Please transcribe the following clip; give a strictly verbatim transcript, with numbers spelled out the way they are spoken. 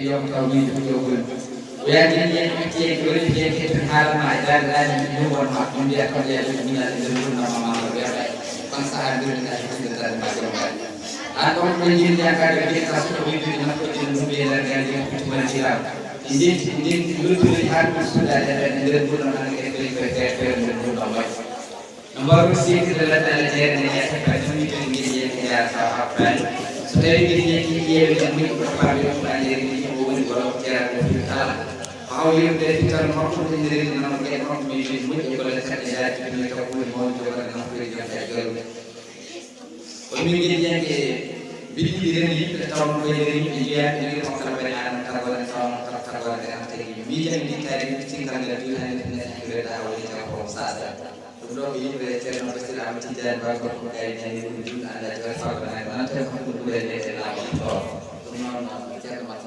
Yom taw min ɗum ɗo woni. O yaadi ni en ƴetti en ɗo ƴetti en ƴetti en haalama e daande daande min ɗum won ma ɗum mbiya taw yaa ɗum mina e nder ɗum nama ma ma wiya ɓay. Kono sahaa mbirɗi ka hitinde daande ma jom ɓay. An ɗon ko ɓe njiri jangade ɓe ƴetta so ko windiri nafto jom ɗum ɓe nder gaari jom kutti wala jiraama. Ndin ndin lutturi haa ɗum suuɗaade e nder ɗum ɗon hannde e feri koye feere feere nder ɗum ɗon waɗi. No mbaawɗon seetirde laɗɗaale jeere nde yaa seppa jummitori ngel yeeso yaa saw haɓɓaani. So tawii ngel yeeso ƴeewe jam moƴƴi ko faaɓe ɗum ɓaa jeere nde jimmo woni wala ko jeeraɗo o fii kala. Ko hawlirde e fital makko ɗum nde rewinama geɗe makko min min moƴƴi golle caɗɗe jaati ɗum e taw ɓuri mawni jogorde makko e jom e jolde. Ko min ngel yeeso biddiɗi rewni yimɓe taw no koye nder yimɓe njiyaa ɓe ngi makko kala bani adama tagore taw no taw tagore ɓe am tagi. Miijaɓe ndittaade yimɓe tingal ngal duwi hannde tene sankirede haa woni taw ko sasa. Ɗum ɗo ko yimɓe Ceerno Basiir Ahmad Tijjaani Ba Gorko Gaynaani woni julɗo Alla Joor Farba Naange Nanta e Mahmuud Ɓurayde e Laamo Tooro. Ɗum noon Ceerno Mat